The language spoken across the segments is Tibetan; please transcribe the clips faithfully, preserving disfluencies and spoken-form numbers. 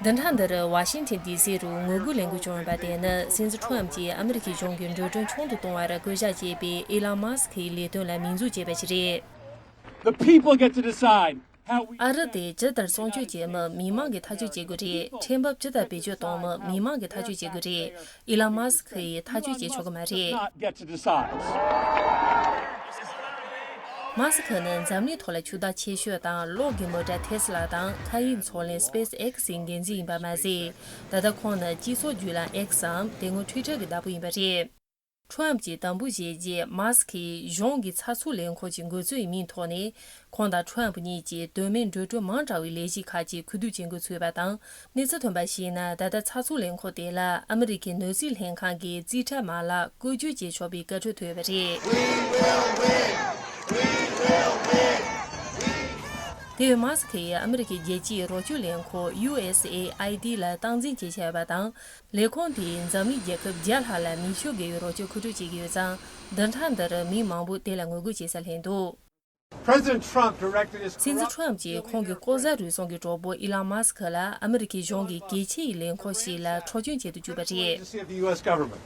བདུན་ཕྲག་འདིར་ཝ་ཤིང་ཊོན་ཌི་སི་རུ་ངོ་རྒོལ་ལས་འགུལ་བྱུང་ཡོད་པ་དེ་ནི་སྲིད་འཛིན་ཁྲོམ་གྱིས་ཨ་མི་རི་ཀའི་གཞུང་གི་འགྲོ་གྲོན་ཆུང་དུ་གཏོང་བར་བསྐུལ་ལྕག་བྱས་པའི་ཨི་ལོན་མཱ་སི་ཁིའི་ལས་དོན་ལ་མིང་འཛུགས་བྱས་པ་ཞིག་རེད། The people get to decide how we ཨ་རི་དེ་ཇི་ལྟར་སྲུང་སྐྱོབ་བྱེད་མིན་མི་མང་གིས་ཐག་གཅོད་བྱེད་དགོས་རེད། ཁྲལ་འབབ་ཇི་ལྟར་བེད་སྤྱོད་གཏོང་མིན་མི་མང་གིས་ཐག་གཅོད་བྱེད་དགོས་རེད། ཨི་ལོན་མཱ་སི་ཁི་ཡིས་ཐག་གཅོད་བྱེད་ཆོག་གི་མ་རེད། Not get to decide. མཱ་སི་ཁི་ནི་འཛམ་གླིང་ཐོག་ལ་ཕྱུག་བདག་ཆེ་ཤོས་དང་གློག་གི་མོ་ཊ་ཐེ་སི་ལ་དང་མཁའ་དབྱིངས་མཚོ་གླིང་སི་པེ་སི་ཨེག་སི་ཡི་འགན་འཛིན་ཡིན་པ་མ་ཟད། ད་ལྟ་ཁོང་ནི་སྤྱི་ཚོགས་བརྒྱུད་ལམ་ཨེག་སམ་དེ་སྔོན་ཊུའི་ཊར་གྱི་བདག་པོ་ཡིན་པ་རེད། ཁྲོམ་གྱིས་དམ་འབུལ་བཞེས་རྗེས་མཱ་སི་ཁིས་གཞུང་གི་ཚགས་ཚུད་ལས་ཁུངས་ཀྱི་འགོ་གཙོ་ཡི་མིང་ཐོག་ནས། ཁོང་དང་ཁྲོམ་གཉིས་ཀྱིས་དོན་མེད་འགྲོ་གྲོན་མང་དྲགས་པའི་ལས་གཞི་ཁག་ཅིག་ཁུ་བསྡུ་བྱེད་འགོ་ཚུགས་པ་དང་། གནས་ཚུལ་ཐོན་པར་གཞིགས་ན། ད་ལྟ་ཚགས་ཚུད་ལས་ཁུངས་དེ་ལ་ཨ་མི་རི་ཀའི་ནོར་སྲིད་ལྷན་ཁང་གི་རྩིས་ཁྲ་མ་ལག་བཀོལ་སྤྱོད་བྱེད་ཆོག་པའི་བཀའ་འཁྲོལ་ཐོབ་ཡོད་པ་རེད། དེ་བས་མཱ་སི་ཁེ་ཡིས་ཨ་མི་རི་ཀའི་རྒྱལ་སྤྱིའི་རོགས་སྐྱོར་ལས་ཁུངས་ཡུ་ཨེས་ཨེ་ཨའི་ཌི་ལ་སྟངས་འཛིན་བྱེད་འཆར་ཡོད་པ་དང་། ལས་ཁུངས་དེས་འཛམ་གླིང་རྒྱལ་ཁབ་བརྒྱ་ལྷག་ལ་མི་ཤོག་བརྒལ་བའི་རོགས་སྐྱོར་མཁོ་སྤྲོད་བྱེད་ཀྱི་ཡོད་ཙང་། བདུན་ཕྲག་འདིར་མི་མང་པོ་དེ་ལ་ངོ་རྒོལ་བྱེད་སར་ལྷན་འདུག President Trump directed his སྲིད་འཛིན་corrupt ཁྲོམ་གྱིས་ཁོང་གི་ལྐོག་ཟ་རུལ་སུངས་ཀྱི་གྲོགས་པོ་ཨི་ལོན་མཱ་སི་ཁི་ལ་ཨ་མི་རི་ཀའི་གཞུང་གི་གལ་ཆེ་བའི་ལས་ཁུངས་ཤིག་ལ་འཕྲོག་བཅོམ་བྱེད་དུ་བཅུག་པ་རེད། Agency of the U S government.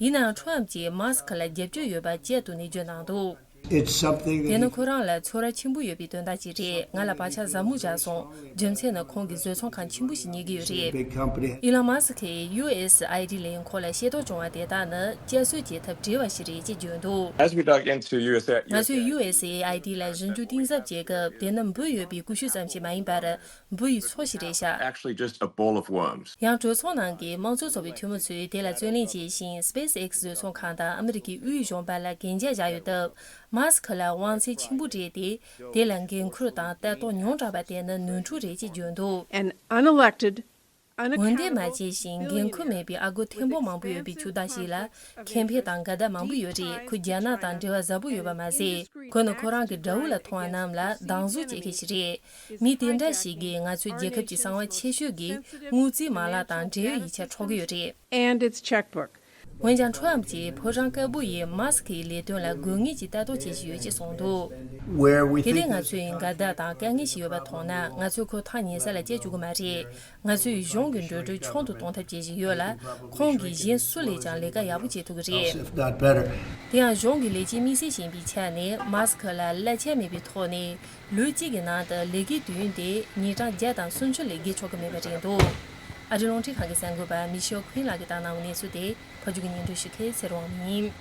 ཡིན་ནའང་ཁྲོམ་གྱིས་མཱ་སི་ཁི་ལ་རྒྱབ་སྐྱོར་ཡོད་པ་བཅད་དུ་ནས་བརྗོད་གནང་འདུག It's something དེ་ནི་ཁོ་རང་ལ་ཚོར་བ་ཆེན་པོ་ཡོད་པའི་དོན་དག་ཅིག་རེད། ང་ལ་བག་ཆགས་ཟབ་མོ་བཞག་སོང་། རྒྱུ་མཚན་ནི་ཁོང་གིས་བཟོ་ཚོང་ཁང་ཆེན་པོ་ཞིག་གཉེར་གྱི་ཡོད་རེད། Big company. ཨི་ལོན་མཱ་སི་ཁིས་ཡུ་ཨེས་ཨའི་ཌི་ལས་ཁུངས་ལ་ཤེས་རྟོགས་བྱུང་བ་དེ་དག་ནི་བསྐྱར་གསོ་བྱེད་ཐབས་བྲལ་བ་ཞིག་རེད་ཅེས་བརྗོད་འདུག As we dug into ང་ཚོས་ཡུ་ཨེས་ཨའི་ཌི་ལ་ཞིབ་འཇུག་གཏིང་ཟབ་བྱེད་སྐབས། དེ་ནི་འབུ་ཡོད་པའི་ཀུ་ཤུ་ཙམ་ཞིག་མ་ཡིན་པར། འབུ་ཡི་མཚོ་ཞིག་རེད་ཤག Actually just a bowl of worms. ཡང་། གྲོས་ཚོགས་ནང་གི་དམངས་གཙོ་ཚོགས་པའི་འཐུས་མི་ཚོས་དེ་ལ་རྩོད་ལེན་བྱས་ཤིང་། སི་པེ་སི་ཨེག་སི་བཟོ་ཚོང་ཁང་དང་ཨ་མི་རི་ཀའི་དབུས་གཞུང་བར་ལ་གན་རྒྱ་བཞག་ཡོད་སྟབས། མཱ་སི་ཁི་ལ་དབང་ཚད་ཆེན་པོ་སྤྲད་དེ། དེ་ལ་འགན་ཁུར་དང་ལྟ་རྟོག་ཉུང་དྲགས་པ་དེ་ནི་ནོར་འཁྲུལ་རེད་ཅེས་བརྗོད་འདུག An unelected འོས་འདེམས་མ་བྱས་ཤིང་འགན་ཁུར་མེད་པའི་ཨ་སྒོར་ཐེར་འབུམ་མང་པོ་ཡོད་པའི་ཕྱུག་བདག་ཞིག་ལ་ཁེ་ཕན་དང་འགལ་ཟླ་མང་པོ་ཡོད་རེད། ཁོས་རྒྱ་ནག་དང་འབྲེལ་བ་ཟབ་པོ་ཡོད་པ་མ་ཟད། ཁོ་ནི་ཁོ་རང་གི་དགྲ་བོ་ལ་མཐོང་བ་རྣམས་ལ་སྡང་ཟུག་བྱེད་མཁན་ཞིག་རེད། མི་དེ་འདྲ་ཞིག་གིས་ང་ཚོའི་རྒྱལ་ཁབ་ཀྱི་གསང་བ་ཆེ་ཤོས་ཀྱི་དངུལ་རྩིས་མ་ལག་དང་འབྲེལ་ཡོད་ཡིག་ཆ་འཕྲོག་གི་ཡོད་རེད། And its checkbook. འོན་ཀྱང་ཁྲོམ་གྱིས་ཕོ་བྲང་དཀར་པོ་ཡི་མཱ་སི་ཁིའི་ལས་དོན་ལ་དགོས་ངེས་ཀྱི་ལྟ་རྟོག་བྱེད་བཞིན་ཡོད་ཅེས་གསུངས་འདུག Where we གལ་ཏེ་think ང་ཚོས་འགལ་ཟླ་དང་དཀའ་ངལ་ཞིག་ཡོད་པ་མཐོང་ན། ང་ཚོས་ཁོ་ཐག་ཉེ་ས་ལ་བསྐྱལ་བཅུག་གི་མ་རེད། ང་ཚོས་གཞུང་གི་འགྲོ་གྲོན་ཆུང་དུ་གཏོང་ཐབས་བྱེད་བཞིན་ཡོད་ལ། ཁོང་གིས་གཞན་སུ་ལས་ཀྱང་ལས་ཀ་ཡག་པོ་བྱེད་ཐུབ་ཀྱི་རེད། If not better. དེ་ཡང་གཞུང་གི་ལས་བྱེད་དམིགས་བསལ་ཞིག་ཡིན་པའི་ཆ་ནས། མཱ་སི་ཁི་ལ་གླ་ཆ་མེད་པའི་ཐོག་ནས། ལོ་གཅིག་གི་ནང་དུ་ལས་ཀའི་དུས་ཡུན་དེ་ཉིན་གྲངས་བརྒྱ་དང་སུམ་ཅུ་ལས་བརྒལ་ཆོག་གི་མེད་པ་རེད་འདུག་ཨ་རི་རླུང་འཕྲིན་ཁང་གི་གསར་འགོད་པ་མི་ཤེལ་ཁུན་ལགས་ཀྱིས་བཏང་གནང་བའི་གནས་ཚུལ་དེ། ཕབ་སྒྱུར་གྱིས་སྙན་སྒྲོན་ཞུ་མཁན་ཚེ་རིང་དབང་མོ་ཡིན།